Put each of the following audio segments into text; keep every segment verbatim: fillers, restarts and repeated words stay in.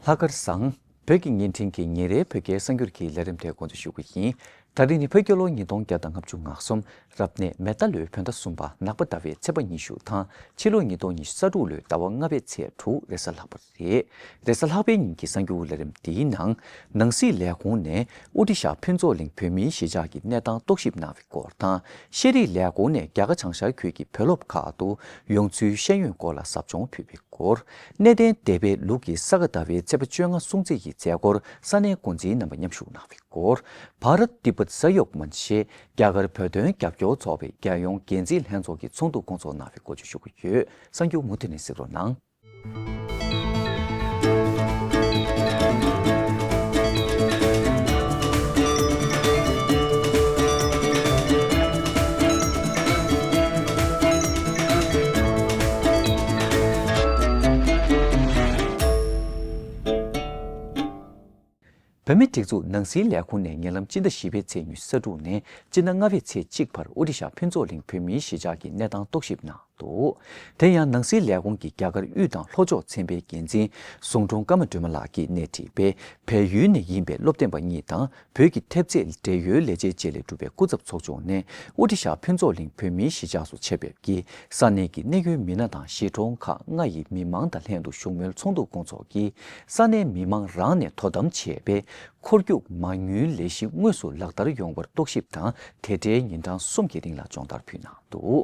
ལྷག་དཀར་བཟང་། བོད་ཀྱི་བརྙན་འཕྲིན་གྱི་ཉིན་རེའི་བོད་སྐད་གསར་འགྱུར་གྱི་ལས་རིམ་དེ་འགོ་འཛུགས་ཞུ་གི་ཡིན། ད་རིང་ནི་བོད་རྒྱལ་ལོ་ཉིས་སྟོང་བརྒྱ་དང་ལྔ་བཅུ་ང་གསུམ། རབ་གནས་མེ་རྟ་ལོའི་བོད་ཟླ་གསུམ་པ་ནག་པ་ཟླ་བའི་ཚེས་པ་ཉི་ཤུ་དང་། ཕྱི་ལོ་ཉིས་སྟོང་ཉི་ཤུ་རྩ་དྲུག་ལོའི་ཟླ་བ་ལྔ་པའི་ཚེས་དྲུག་རེས་གཟའ་ལྷག་པ་རེད། རེས་གཟའ་ལྷག་པའི་ཉིན་གྱི་གསར་འགྱུར་ལས་རིམ་འདིའི་ནང་། ནང་སྲིད་ལས་ཁུངས་ནས་ཨོ་ཏི་ཤ་ཕུན་ཚོགས་གླིང་བོད་མིའི་གཞིས་ཆགས་ཀྱི་གནས་སྟངས་རྟོག་ཞིབ་གནང་བའི་སྐོར་དང་། ཤེས་རིག་ལས་ཁུངས་ནས་རྒྱ་གར་བྱང་ཤར་ཁུལ་གྱི་བོད་སློབ་ཁག་ཏུ་ཡོང་ཚུལ་ཤེས་ཡོན་སྐོར་ལ་ཟབ་སྦྱོང་ཕུལ་བའི་སྐོར། གནས་བརྟན་སྡེ་པའི་ལུགས་ཀྱི་ས་ག་ཟླ་བའི་ཚེས་པ་བཅོ་ལྔ་སྲུང་བརྩི་ཡི་མཛད་སྒོར་ས་གནས་འགོ་འཛིན་རྣམ་པ་མཉམ་ཞུགས་གནང་བའི་སྐོར། བྷ་རཏ་ཏི་བྷཏ་ས་ཡོག་མན་ཞེས་རྒྱ་གར་བོད་དོན་རྒྱབ་སྐྱོར་ཚོགས་པའི་རྒྱལ་ཡོངས་འགན་འཛིན་ལྷན་ཚོགས་ཀྱི་ཚོགས་འདུ་སྐོང་ཚོགས་གནང་བའི་སྐོར་བཅས་ཞུ་གི་ཡོད། གསར་འགྱུར་མུ་མཐུད་ནས་གཟིགས་རོགས་གནང་། བོད་མིའི་སྒྲིག་འཛུགས་ནང་སྲིད་ལས་ཁུངས་ནས་ཉེ་ལམ་སྤྱི་ཟླ་བཞི་པའི་ཚེས་ཉི་ཤུ་རྩ་དྲུག་ནས་སྤྱི་ཟླ་ལྔ་པའི་ཚེས་གཅིག་བར་ཨོ་ཌི་ཤ་ཕུན་ཚོགས་གླིང་བོད་མིའི་གཞིས་ཆགས་ཀྱི་གནས་སྟངས་རྟོག་ཞིབ་གནང་འདུག། དེ་ཡང་ནང་སྲིད་ལས་ཁུངས་ཀྱི་རྒྱ་གར་དབུས་དང་ལྷོ་ཕྱོགས་ཚན་པའི་འགན་འཛིན་ཟུང་དྲུང་ཀརྨ་སྒྲོལ་མ་ལགས་ཀྱིས་སྣེ་ཁྲིད་པའི་བལ་ཡུལ་ནས་ཡིན་པའི་སློབ་སྟོན་པ་གཉིས་དང་བོད་ཀྱི་ཐེབས་རྩའི་འབྲེལ་ཡོད་ལས་བྱེད་བཅས་ལས་གྲུབ་པའི་སྐུ་ཚབ་ཚོགས་ཆུང་ནས་ཨོ་ཌི་ཤ་ཕུན་ཚོགས་གླིང་བོད་མིའི་གཞིས་ཆགས་སུ་ཆེད་ཕེབས་ཀྱིས་ས་གནས་ཀྱི་གནད་ཡོད་མི་སྣ་དང་གཞིས་གྲོང་ཁག་ལྔ་ཡི་མི་མང་དང་ལྷན་དུ་བཞུགས་མོལ་ཚོགས་འདུ་སྐོང་ཚོགས་ཀྱིས་ས་གནས་མི་མང་རང་ནས་དོ་དམ་བྱས་པའི་འཁོར་རྒྱུག་མ་དངུལ་ལས་གཞི་དངོས་སུ་ལག་བསྟར་ཡོང་བར་རྟོག་ཞིབ་དང་དེ་འབྲེལ་ཉིན་གྲངས་གསུམ་གྱི་རིང་ལ་སྦྱོང་བརྡར་ཕུལ་གནང་འདུག།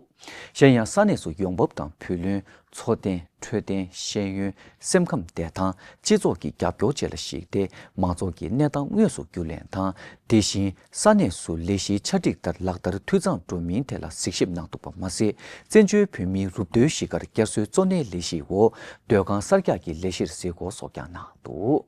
གཞན་ཡང་ས་གནས་སུ་ཡོང་འབབ་དང་བུ་ལོན། འཚོ་རྟེན། འཕྲོད་བསྟེན། ཤེས་ཡོན། སེམས་ཁམས་བདེ་ཐང་། སྤྱི་ཚོགས་ཀྱི་རྒྱབ་སྐྱོར་བཅས་ལ་གཞིགས་ཏེ་མང་ཚོགས་ཀྱི་གནས་སྟངས་དངོས་སུ་རྒྱུས་ལེན་དང་། དེ་བཞིན་ས་གནས་སུ་ལས་གཞིའི་ཆ་སྒྲིག་ལྟར་ལག་བསྟར་འཐུས་ཚང་འགྲོ་མིན་ཐད་ལ་གཟིགས་ཞིབ་གནང་འདུག་པ་མ་ཟད། བཙན་བྱོལ་བོད་མིའི་རུབ་རྡོལ་གཞིས་སྒར་བསྐྱར་གསོའི་གཙོ་གནད་ལས་གཞི་འོག་སྡོད་ཁང་གསར་རྒྱག་གི་ལས་གཞིར་གཟིགས་སྐོར་སོགས་ཀྱང་གནང་འདུག།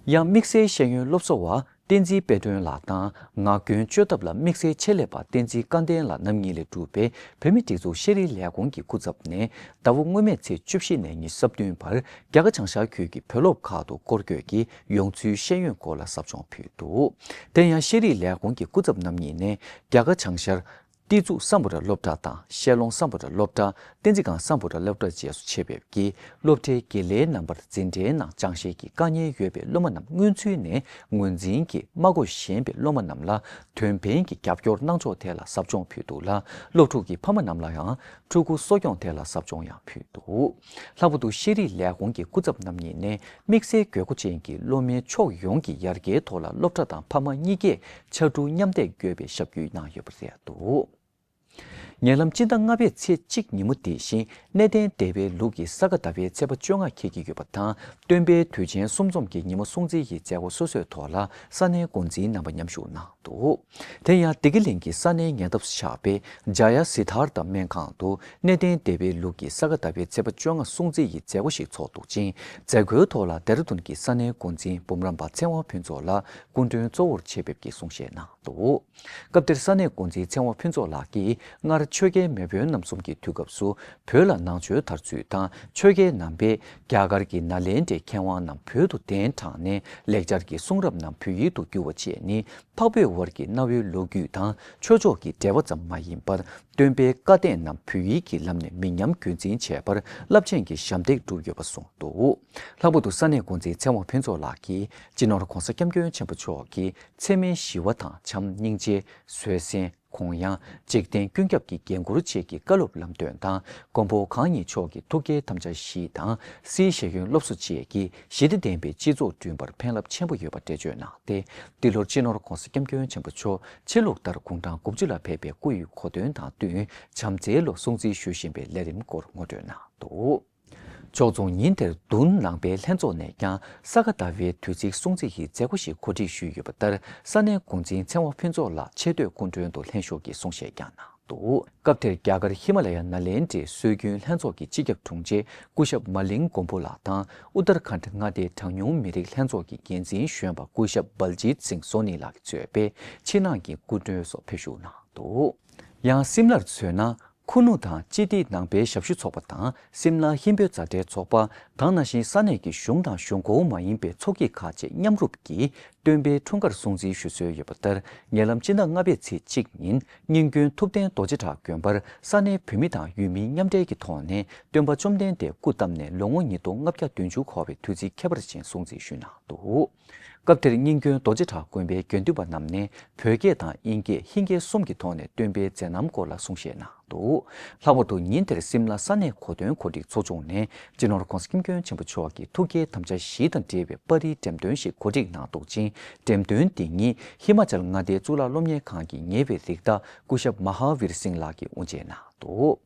ཡང་དམིགས་བསལ་ཤེས་ཡོན་སློབ་གསོ་བ་བསྟན་འཛིན་དཔལ་སྒྲོན་ལགས་དང་ངག་རྒྱུན་བཅོས་ཐབས་ལ་དམིགས་བསལ་ཆེད་ལས་པ་བསྟན་འཛིན་སྐལ་ལྡན་ལགས་རྣམ་གཉིས་ལས་གྲུབ་པའི་བོད་མིའི་སྒྲིག་འཛུགས་ཤེས་རིག་ལས་ཁུངས་ཀྱི་སྐུ་ཚབ་ནས་ཟླ་བ་སྔོན་མའི་ཚེས་བཅུ་བཞི་ནས་ཉི་ཤུ་རྩ་བདུན་བར་རྒྱ་གར་བྱང་ཤར་ཁུལ་གྱི་བོད་སློབ་ཁག་ཏུ་སྐོར་སྐྱོད་ཀྱིས་ཡོང་ཚུལ་ཤེས་ཡོན་སྐོར་ལ་ཟབ་སྦྱོང་ཕུལ་འདུག། དེ་ཡང་ཤེས་རིག་ལས་ཁུངས་ཀྱི་སྐུ་ཚབ་རྣམ་གཉིས་ནས་རྒྱ་གར་བྱང་ཤར་ཏི་ཙུ་སམ་བྷོ་ཊ་སློབ་གྲྭ་དང་ཤེ་ལོང་སམ་བྷོ་ཊ་སློབ་གྲྭ། བསྟན་འཛིན་སྒང་སམ་བྷོ་ཊ་སློབ་གྲྭ་བཅས་སུ་ཆེད་ཕེབས་ཀྱིས་སློབ་གྲྭའི་དགེ་ལས་རྣམ་པར་འཛིན་གྲྭའི་ནང་སྦྱང་བཤད་ཀྱི་དཀའ་ངལ་ཡོད་པའི་སློབ་མ་རྣམས་སྔོན་ཚུད་ནས་ངོས་འཛིན་གྱིས་མ་དགོས་གཞན་པའི་སློབ་མ་རྣམས་ལ་དོན་ཕན་གྱི་རྒྱབ་སྐྱོར་གནང་ཕྱོགས་ཐད་ལ་ཟབ་སྦྱོང་ཕུལ་འདུག་ལ། སློབ་ཕྲུག་གི་ཕ་མ་རྣམས་ལ་ཡང་ཕྲུ་གུ་གསོ་སྐྱོང་ཐད་ལ་ཟབ་སྦྱོང་ཡང་ཕུལ་འདུག། ལྷག་པར་དུ་ཤེས་རིག་ལས་ཁུངས་ཀྱི་སྐུ་ཚབ་རྣམ་གཉིས་ནས་དམིགས་བསལ་དགོས་མཁོ་ཅན་གྱི་སློབ་མའི་ཕྱོགས་ཡོངས་ཀྱི་ཡར་རྒྱས་ཐོག་ལ་སློབ་གྲྭ་དང་ཕ་མ་གཉིས་ཀས་ཕྱར་གྲུ་མཉམ་འདེགས་དགོས་པའི་ཞབས་སྐུལ་གནང་ཡོད་པ་རེད་འདུག། ཉེ་ལམ་སྤྱི་ཟླ་ལྔ་པའི་ཚེས་གཅིག་ཉིན་མོ་དེ་བཞིན་གནས་བརྟན་སྡེ་པའི་ལུགས་ཀྱི་ས་ག་ཟླ་བའི་ཚེས་པ་བཅོ་ལྔ་འཁེལ་གྱི་ཡོད་པ་དང་། སྟོན་པའི་དུས་ཆེན་གསུམ་འཛོམས་ཀྱི་ཉིན་མོ་སྲུང་བརྩི་ཡི་མཛད་སྒོ་སོ་སོའི་ཐོག་ལ་ས་གནས་འགོ་འཛིན་རྣམ་པ་མཉམ་ཞུགས་གནང་འདུག། དེ་ཡང་བདེ་སྐྱིད་གླིང་གི་ས་གནས་ཉེ་འདབས་སུ་ཆགས་པའི་ཇ་ཡ་སི་དྷར་ཐ་སྨན་ཁང་དུ་གནས་བརྟན་སྡེ་པའི་ལུགས་ཀྱི་ས་ག་ཟླ་བའི་ཚེས་པ་བཅོ་ལྔ་སྲུང་བརྩི་ཡི་མཛད་སྒོ་ཞིག་ཚོགས་འདུག་ཅིང་། མཛད་སྒོའི་ཐོག་ལ་ལྡེ་ར་ལྡུན་གྱི་ས་གནས་འགོ་འཛིན་འབུམ་རམས་པ་ཚེ་དབང་ཕུན་ཚོགས་ལགས་སྐུ་མགྲོན་གཙོ་བོར་ཆེད་ཕེབས་ཀྱིས་གསུང་བཤད་གནང་འདུག། སྐབས་དེར་ས་གནས་འགོ་འཛིན་ཚེ་དབང་ཕུན་ཚོགས་ལགས་ཀྱིས་སྔར་ཆོས་རྒྱལ་མེས་དབོན་རྣམ་གསུམ་གྱི་དུས་སྐབས་སུ་བོད་ལ་ནང་ཆོས་དར་ཚུལ་དང་། ཆོས་རྒྱལ་རྣམ་པས་རྒྱ་གར་གྱི་ནཱ་ལེནྡྲའི་མཁས་དབང་རྣམས་བོད་དུ་གདན་དྲངས་ནས་ལེགས་སྦྱར་གྱི་གསུང་རབ་རྣམས་བོད་ཡིག་ཏུ་བསྒྱུར་བ་བཅས་ནི་འཕགས་བོད་དབར་གྱི་གནའ་བོའི་ལོ་རྒྱུས་དང་ཆོས་ཕྱོགས་ཀྱི་འབྲེལ་བ་ཙམ་མ་ཡིན་པར། སྟོན་པའི་བཀའ་གདམས་རྣམས་བོད་ཡིག་གི་ལམ་ནས་མི་ཉམས་རྒྱུན་འཛིན་བྱས་པར་རླབས་ཆེན་གྱི་ཞབས་འདེགས་བསྒྲུབས་ཡོད་པ་གསུངས་འདུག། ལྷག་པར་དུ་ས་གནས་འགོ་འཛིན་ཚེ་དབང་ཕུན་ཚོགས་ལགས་ཀྱིས་སྤྱི་ནོར་༧གོང་ས་༧སྐྱབས་མགོན་ཆེན་པོ་མཆོག་གི་ཚད་མེད་ཞི་བ་དང་བྱམས་སྙིང་རྗེ། བཟོད་བསྲན། དགོངས་ཡངས། འཇིག་རྟེན་ཀུན་ཁྱབ་ཀྱི་འགན་ཁུར་བཅས་ཀྱི་བཀའ་སློབ་ལམ་སྟོན་དང་། མགོན་པོ་གང་ཉིད་མཆོག་གི་ཐུགས་བསྐྱེད་དམ་བཅའ་བཞི་དང་། སིལ་ཞལ་ཡོན་སློབ་གསོ་བཅས་ཀྱི་ཞི་བདེ་ལྡན་པའི་སྤྱི་ཚོགས་བསྐྲུན་པར་ཕན་རླབས་ཆེན་པོ་ཡོད་པ་འགྲེལ་བརྗོད་གནང་སྟེ། འདི་ལོར་སྤྱི་ནོར་༧གོང་ས་༧སྐྱབས་མགོན་ཆེན་པོ་མཆོག་ཕྱི་ལུགས་ལྟར་དགུང་གྲངས་དགུ་བཅུ་ལ་ཕེབས་པའི་སྐུ་ཡི་གོ་སྟོན་དང་བསྟུན་བྱམས་བརྩེའི་ལོ་སྲུང་བརྩི་ཞུ་བཞིན་པའི་ལས་རིམ་སྐོར་ངོ་སྤྲོད་གནང་འདུག། ཕྱོགས་མཚུངས་ཉིན་དེར་བདུན་ནང་པའི་ལྷན་ཚོགས་ནས་ཀྱང་ས་ག་ཟླ་བའི་དུས་ཚིགས་སྲུང་བརྩི་ཡི་མཛད་སྒོ་ཞིག་གོ་སྒྲིག་ཞུས་ཡོད་པ་ལྟར། ས་གནས་འགོ་འཛིན་ཚེ་དབང་ཕུན་ཚོགས་ལགས་ཆེ་བསྟོད་སྐུ་མགྲོན་དུ་ལྷན་ཞུགས་ཀྱིས་གསུང་བཤད་ཀྱང་གནང་འདུག། སྐབས་དེར་རྒྱ་གར་ཧི་མ་ལ་ཡ་ནཱ་ལེནྡྲའི་སྲོལ་རྒྱུན་ལྷན་ཚོགས་ཀྱི་སྤྱི་ཁྱབ་དྲུང་ཆེ་སྐུ་ཞབས་མ་ལིང་མགོན་པོ་ལགས་དང་། ཨུ་ཏར་ཁཱན་མངའ་སྡེའི་གྲངས་ཉུང་མི་རིགས་ལྷན་ཚོགས་ཀྱི་འགན་འཛིན་གཞོན་པ་སྐུ་ཞབས་བལ་ཇིད་སིང་སོ་ནི་ལགས་ཀྱིས་གཙོས་པའི་ཕྱི་ནང་གི་སྐུ་མགྲོན་སོགས་ཕེབས་ཞུགས་གནང་འདུག། ཡང་སིམ་ལར་མཚོན་ན། ཁུ་ནུ་དང་ཅི་ཏི་ནང་པའི་ཞབས་ཞུ་ཚོགས་པ་དང་སིམ་ལ་ཧིན་བོད་མཛའ་འབྲེལ་ཚོགས་པ། ད་ག་ནང་བཞིན་ས་གནས་ཀྱི་གཞུང་དང་གཞུང་ཁོངས་མ་ཡིན་པའི་ཚོགས་སྐྱིད་ཁག་བཅས་མཉམ་རུབ་ཀྱིས་སྟོན་པའི་འཁྲུངས་སྐར་སྲུང་བརྩི་ཞུ་སྲོལ་ཡོད་པ་ལྟར། ཉེ་ལམ་སྤྱི་ཟླ་ལྔ་པའི་ཚེས་གཅིག་ཉིན་རྙིང་དགོན་ཐུབ་བསྟན་རྡོ་རྗེ་བྲག་དགོན་པར་ས་གནས་བོད་མི་དང་ཡུལ་མི་མཉམ་འབྲེལ་གྱི་ཐོག་ནས་སྟོན་པ་བཅོམ་ལྡན་འདས་སྐུ་བལྟམས་ནས་ལོ་ངོ་ཉིས་སྟོང་ལྔ་བརྒྱ་བདུན་ཅུ་འཁོར་བའི་དུས་ཚིགས་ཁྱད་པར་ཅན་སྲུང་བརྩི་ཞུས་གནང་འདུག་སྐབས་དེར་རྙིང་དགོན་རྡོ་རྗེ་བྲག་དགོན་པའི་དགེ་འདུན་པ་རྣམས་ནས་བོད་སྐད་དང་དབྱིན་སྐད་ཧིན་སྐད་གསུམ་གྱི་ཐོག་ནས་སྟོན་པའི་མཛད་རྣམ་སྐོར་ལ་གསུང་བཤད་གནང་འདུག་ལྷག་པར་དུ་ཉིན་དེར་སིམ་ལ་ས་གནས་གོ་སྟོན་གོ་སྒྲིག་ཚོགས་ཆུང་ནས་སྤྱི་ནོར་ྋགོང་ས་ྋསྐྱབས་མགོན་ཆེན་པོ་མཆོག་གི་ཐུགས་བསྐྱེད་དམ་བཅའ་བཞི་དང་འབྲེལ་བའི་པར་རིས་འགྲེམས་སྟོན་ཞིག་གོ་སྒྲིག་གནང་འདུག་ཅིང་། འགྲེམས་སྟོན་འདི་ཉིད་ཧི་མ་ཅལ་མངའ་སྡེའི་གཙུག་ལག་སློབ་གཉེར་ཁང་གི་ཉེ་བའི་རིགས་བདག་སྐུ་ཞབས་མ་ཧཱ་བིར་སིང་ལགས་ཀྱིས་དབུ་འབྱེད་གནང་འདུག་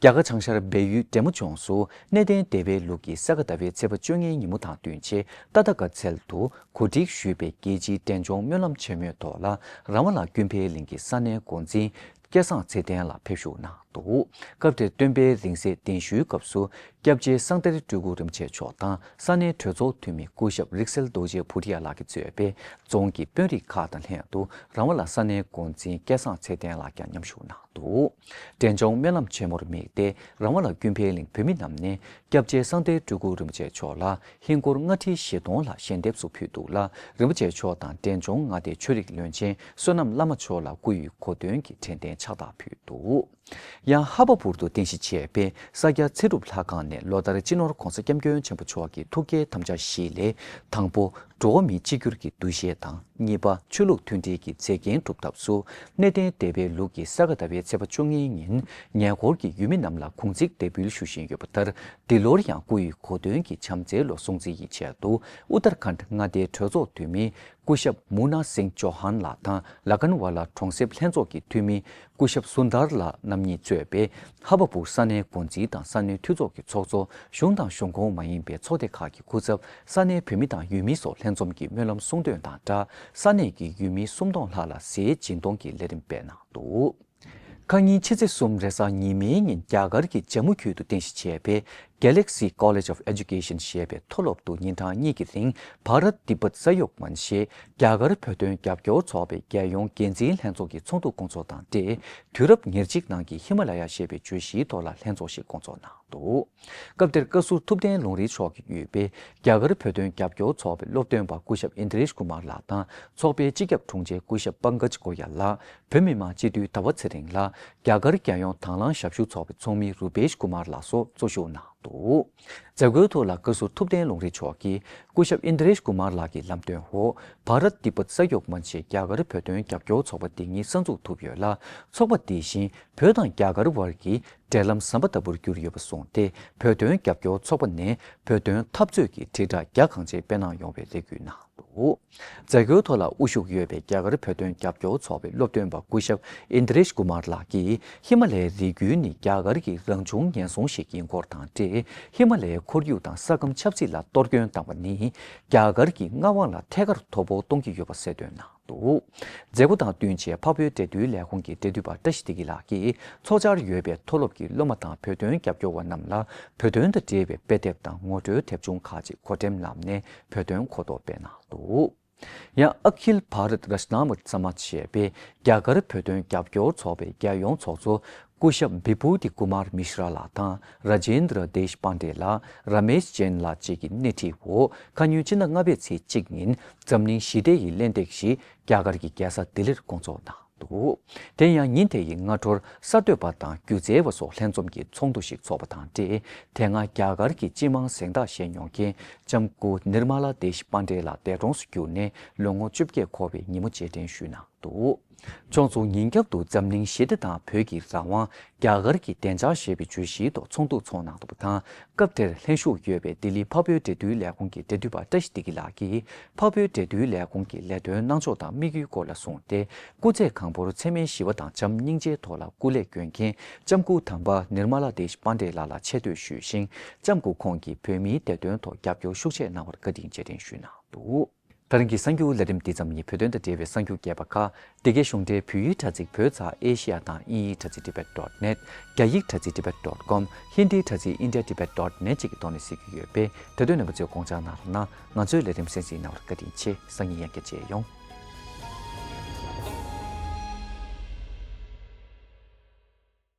རྒྱ་གར་བྱང་ཤར་སྦས་ཡུལ་འབྲས་མོ་ལྗོངས་སུ་གནས་བརྟན་སྡེ་པའི་ལུགས་ཀྱི་ས་ག་ཟླ་བའི་ཚེས་པ་བཅོ་ལྔའི་ཉིན་མོ་དང་བསྟུན་ཆེད་ཏ་ཏ་ག་ཚལ་དུ་གོ་སྒྲིག་ཞུས་པའི་རྒྱལ་སྤྱིའི་འབྲས་ལྗོངས་སྨོན་ལམ་ཆེན་མོའི་ཐོག་ལ་རང་དབང་ལ་ཀུན་ཕན་གླིང་གི་ས་གནས་འགོ་འཛིན་སྐལ་བཟང་ཚེ་བརྟན་ལགས་ཕེབས་ཞུགས་གནང་འདུག་སྐབས་དེར་སྟོན་པའི་རིང་བསྲེལ་གདན་ཞུའི་སྐབས་སུ་སྐྱབས་རྗེ་གསང་གཏེར་སྤྲུལ་སྐུ་རིན་པོ་ཆེ་མཆོག་དང་ས་གནས་གྲོས་ཚོགས་འཐུས་མི་སྐུ་ཞབས་རིག་གསལ་རྡོ་རྗེ་བུ་རི་ཡ་ལགས་ཀྱིས་གཙོས་པའི་རྫོང་གི་དཔོན་རིགས་ཁག་དང་ལྷན་དུ་རང་དབང་ལ་ས་གནས་འགོ་འཛིན་སྐལ་བཟང་ཚེ་བརྟན་ལགས་ཀྱང་མཉམ་ཞུགས་གནང་འདུག་འབྲས་ལྗོངས་སྨོན་ལམ་ཆེན་མོར་དམིགས་ཏེ་རང་དབང་ལ་ཀུན་ཕན་གླིང་བོད་མི་རྣམས་ནས་སྐྱབས་རྗེ་གསང་གཏེར་སྤྲུལ་སྐུ་རིན་པོ་ཆེ་མཆོག་ལ་ཧིན་སྒོར་ལྔ་ཁྲི་བཞི་སྟོང་ལྷག་ཞལ་འདེབས་སུ་ཕུལ་འདུག་ལ། རིན་པོ་ཆེ་མཆོག་དང་འབྲས་ལྗོངས་མངའ་སྡེའི་ཆོས་རིག་བློན་ཆེན་བསོད་ནམས་བླ་མ་མཆོག་ལ་སྐུ་ཡི་གོ་སྟོན་གྱི་དྲན་རྟེན་ཕྱག་རྟགས་ཕུལ་འདུག་ཡང་ཧ་བ་པུར་དུ་རྟེན་གཞི་བྱས་པའི་ས་སྐྱ་ཚེ་སྒྲུབ་ལྷ་ཁང་ནས་ལོ་ལྟར་སྤྱི་ནོར་ྋགོང་ས་ྋསྐྱབས་མགོན་ཆེན་པོ་མཆོག་གི་ཐུགས་བསྐྱེད་དམ་བཅའ་བཞི་ལས་དང་པོ། འགྲོ་བ་མི་གཅིག་གྱུར་གྱི་འདུ་ཤེས་དང་། གཉིས་པ། ཆོས་ལུགས་མཐུན་སྒྲིལ་གྱི་མཛེས་རྒྱན་སྒྲུབ་ཐབས་སུ། གནས་བརྟན་སྡེ་པའི་ལུགས་ཀྱི་ས་ག་ཟླ་བའི་ཚེས་པ་བཅོ་ལྔའི་ཉིན་ཉེ་འཁོར་གྱི་ཡུལ་མི་རྣམས་ལ་གུང་ཚིགས་འདེགས་འབུལ་ཞུ་བཞིན་ཡོད་པ་ལྟར། འདི་ལོར་ཡང་སྐུ་ཡི་གོ་སྟོན་གྱི་བྱམས་བརྩེའི་ལོ་སྲུང་བརྩི་ཡི་ཆེད་དུ་ཨུ་ཏར་ཁཱན་མངའ་སྡེའི་གྲོས་ཚོགས་འཐུས་མི་སྐུ་ཞབས་མུ་ན་སིང་ཅོ་ཧན་ལགས་དང་ལ་ཀན་ཝ་ལ་གྲོང་གསེབ་ལྷན་ཚོགས་ཀྱི་འཐུས་མི་སྐུ་ཞབས་སུན་དར་ལགས་རྣམ་གཉིས་གཙོས་པའི་ཧ་བ་པུར་ས་གནས་འགོ་འཛིན་དང་ས་གནས་འཐུས་ཚོགས་ཀྱི་ཚོགས་གཙོ། གཞུང་དང་གཞུང་ཁོངས་མ་ཡིན་པའི་ཚོགས་སྡེ་ཁག་གི་སྐུ་ཚབ། ས་གནས་བོད་མི་དང་ཡུལ་མི་སོགས་ལྷན་འཛོམས་ཀྱིས་སྨོན་ལམ་གསུང་འདོན་དང་སྦྲགས། ས་གནས་ཀྱི་ཡུལ་མི་སུམ་སྟོང་ལྷག་ལ་ཟས་སྦྱིན་གཏོང་གི་ལས་རིམ་སྤེལ་གནང་འདུག་ཁ་ཉིན་ཕྱི་ཚེས་གསུམ་རེས་གཟའ་ཉི་མའི་ཉིན་རྒྱ་གར་གྱི་ཇམ་མུ་ཁུལ་དུ་རྟེན་གཞི་བྱས་པའི་Galaxy College of Education ཞེས་པའི་མཐོ་སློབ་ཏུ་ཉིན་གྲངས་གཉིས་ཀྱི་རིང་བྷ་རཏ་ཏི་པད་ས་ཡོག་མན་ཞེས་རྒྱ་གར་བོད་དོན་རྒྱབ་སྐྱོར་ཚོགས་པའི་རྒྱལ་ཡོངས་འགན་འཛིན་ལྷན་ཚོགས་ཀྱི་ཚོགས་འདུ་སྐོང་ཚོགས་དང་འབྲེལ། དུས་རབས་ཉེར་གཅིག་ནང་གི་ཧི་མ་ལ་ཡ་ཞེས་པའི་བརྗོད་གཞིའི་ཐོག་ལ་ལྷན་ཚོགས་ཤིག་སྐོང་ཚོགས་གནང་འདུག་སྐབས་དེར་བཀའ་ཟུར་ཐུབ་བསྟན་ལུང་རིགས་མཆོག་གིས་དབུས་པའི་རྒྱ་གར་བོད་དོན་རྒྱབ་སྐྱོར་ཚོགས་པའི་སློབ་སྟོན་པ་སྐུ་ཞབས་ཨིན་དྲེཤ་ཀུ་མར་ལགས་དང་ཚོགས་པའི་སྤྱི་ཁྱབ་དྲུང་ཆེ་སྐུ་ཞབས་པང་ཀཇ་གོ་ཡ་ལགས། བོད་མི་མང་སྤྱི་འཐུས་ཟླ་བ་ཚེ་རིང་ལགས། རྒྱ་གར་རྒྱལ་ཡོངས་དང་བླངས་ཞབས་ཞུ་ཚོགས་པའི་ཚོགས་མི་རུ་པེཤ་ཀུ་མར་ལགས་སོགས་གཙོ་བཞུགས་གནང་འདུག་མཛད་སྒོའི་ཐོག་ལ་བཀའ་ཟུར་ཐུབ་བསྟན་ལུང་རིགས་མཆོག་གིས་སྐུ་ཞབས་ཨིན་དྲེཤ་ཀུ་མར་ལགས་ཀྱི་ལམ་སྟོན་འོག་བྷ་རཏ་ཏི་པད་ས་ཡོག་མན་ཞེས་རྒྱ་གར་བོད་དོན་རྒྱབ་སྐྱོར་ཚོགས་པ་འདི་ཉིད་གསར་འཛུགས་ཐུབ་ཡོད་ལ། ཚོགས་པ་འདི་བཞིན་བོད་དང་རྒྱ་གར་བར་གྱི་འབྲེལ་ལམ་ཟམ་པ་ལྟ་བུར་གྱུར་ཡོད་པ་གསུངས་ཏེ། བོད་དོན་རྒྱབ་སྐྱོར་ཚོགས་པ་ནས་བོད་དོན་འཐབ་རྩོད་ཀྱི་དྲིལ་བསྒྲགས་རྒྱ་གང་ཆེ་སྤེལ་གནང་ཡོང་བའི་རེ་སྐུལ་གནང་འདུག་མཛད་སྒོའི་ཐོག་ལ་དབུ་བཞུགས་ཡོད་པའི་རྒྱ་གར་བོད་དོན་རྒྱབ་སྐྱོར་ཚོགས་པའི་སློབ་སྟོན་པ་སྐུ་ཞབས་ཨིན་དྲེཤ་ཀུ་མར་ལགས་ཀྱིས་ཧི་མ་ལ་ཡའི་རི་རྒྱུད་ནི་རྒྱ་གར་གྱི་རང་བྱུང་ཉེན་སྲུང་ཞིག་ཡིན་སྐོར་དང་འབྲེལ། ཧི་མ་ལ་ཡའི་ཁོར་ཡུག་དང་ས་ཁམས་ཆབ་སྲིད་ལ་གཏོར་སྐྱོན་བཏང་བ་ནི་རྒྱ་གར་གྱི་མངའ་དབང་ལ་ཐད་ཀར་དོ་ཕོག་གཏོང་གི་ཡོད་པ་གསལ་སྟོན་གནང་འདུག་མཛད་སྒོ་དང་བསྟུན་བྱས་འཕགས་བོད་འབྲེལ་མཐུད་ལས་ཁུངས་ཀྱི་འབྲེལ་མཐུད་པ་བཀྲ་ཤིས་བདེ་སྐྱིད་ལགས་ཀྱིས་ཚོགས་བཅར་ཡོད་པའི་མཐོ་སློབ་ཀྱི་སློབ་མ་དང་བོད་དོན་རྒྱབ་སྐྱོར་བ་རྣམས་ལ་བོད་དོན་དང་འབྲེལ་བའི་དཔེ་དེབ་དང་ངོ་སྤྲོད་དེབ་ཆུང་ཁག་ཅིག་གོ་སྒྲིག་གནང་ནས་བོད་དོན་གོ་རྟོགས་སྤེལ་གནང་འདུག་ཡང་ཨ་ཁིལ་བྷ་རཏ་རཤ་ན་མུར་ས་མཱཇ་ཞེས་པའི་རྒྱ་གར་བོད་དོན་རྒྱབ་སྐྱོར་ཚོགས་པའི་རྒྱལ་ཡོངས་ཚོགས་གཙོ་སྐུ་ཞབས་བི་བྷུ་ཏི་ཀུ་མར་མི་ཤྲ་ལགས་དང་ར་ཇེན་དྲ་དེཤ་པཱན་ཌེ་ལགས། ར་མེཤ་ཇེན་ལགས་བཅས་ཀྱི་སྣེ་ཁྲིད་འོག་ཁ་ཉིན་ཕྱི་ཟླ་ལྔ་པའི་ཚེས་གཅིག་ཉིན་འཛམ་གླིང་ཞི་བདེ་ཡི་གླེང་སྟེགས་ཤིག་རྒྱ་གར་གྱི་རྒྱལ་ས་ལྡི་ལིར་སྐོང་ཚོགས་གནང་འདུག་དེ་ཡང་ཉིན་དེ་ཡི་སྔ་དྲོར་གསར་གཏོད་པ་དང་སྒྱུ་རྩལ་བ་སོགས་ལྷན་འཛོམས་ཀྱིས་ཚོགས་འདུ་ཞིག་འཚོགས་པ་དང་འབྲེལ། དེ་སྔ་རྒྱ་གར་གྱི་སྤྱི་དམངས་གཟེངས་རྟགས་བཞེས་མྱོང་མཁན་ལྕམ་སྐུ་ནིར་མ་ལ་དེ་ཤ་པཱན་ཌེ་ལགས་འདས་གྲོངས་སུ་གྱུར་ནས་ལོ་ངོ་བཅོ་བརྒྱད་འཁོར་བའི་ཉིན་མོ་རྗེས་དྲན་ཞུས་གནང་འདུག་ཕྱོགས་མཚུངས་ཉིན་རྒྱབ་ཏུ་འཛམ་གླིང་ཞི་བདེ་དང་བོད་ཀྱི་རང་དབང་། རྒྱ་གར་གྱི་བདེ་འཇགས་ཞེས་པའི་བརྗོད་གཞིའི་ཐོག་ཚོགས་འདུ་འཚོགས་གནང་འདུག་པ་དང་། སྐབས་དེར་ལྷན་ཞུགས་ཡོད་པའི་ལྡི་ལི་འཕགས་བོད་འབྲེལ་མཐུད་ལས་ཁུངས་ཀྱི་འབྲེལ་མཐུད་པ་བཀྲ་ཤིས་བདེ་སྐྱིད་ལགས་ཀྱིས་འཕགས་བོད་འབྲེལ་མཐུད་ལས་ཁུངས་ཀྱི་ལས་དོན་གནང་ཕྱོགས་དང་དམིགས་ཡུལ་སྐོར་ལ་གསུངས་ཏེ། སྐུ་ཚེ་གང་པོར་འཚེ་མེད་ཞི་བ་དང་བྱམས་སྙིང་རྗེའི་ཐོག་ལ་སྐུ་ལས་བསྐྱོན་མཁན་ལྕམ་སྐུ་དམ་པ་ནིར་མ་ལ་དེ་ཤ་པཱན་ཌེ་ལགས་ལ་ཆེ་བསྟོད་ཞུས་ཤིང་། ལྕམ་སྐུ་ཁོང་གིས་བོད་མིའི་བདེ་དོན་ཐོག་རྒྱབ་སྐྱོར་ཤུགས་ཆེ་གནང་བར་བཀའ་དྲིན་རྗེས་དྲན་ཞུས་གནང་འདུག་ད་རིང་གི་གསར་འགྱུར་ལས་རིམ་འདི་ཙམ་ཡིན། བོད་དོན་དང་འབྲེལ་བའི་གསར་འགྱུར་རྒྱས་པ་ཁག་འདི་གའི་གཞུང་འབྲེལ་བོད་ཡིག་དྲ་ཚིགས་བོད་ཙ་ཨེ་ཤི་ཡ་དང་དབྱིན་ཡིག་དྲ་ཚིགས་tibet dot net། རྒྱ་ཡིག་དྲ་ཚིགས་tibet dot com། ཧིན་དིའི་དྲ་ཚིགས india tibet dot net བཅས་ཀྱི་ཐོག་ནས་གཟིགས་རྒྱུ་ཡོད་པས། དེ་དོན་རྣམ་པ་ཚོས་དགོངས་འཇགས་གནང་རོགས་གནང་། ང་ཚོའི་ལས་རིམ་གསན་གཟིགས་གནང་བར་བཀའ་དྲིན་ཆེ། སང་ཉིན་ཡང་བསྐྱར་མཇལ་ཡོང་།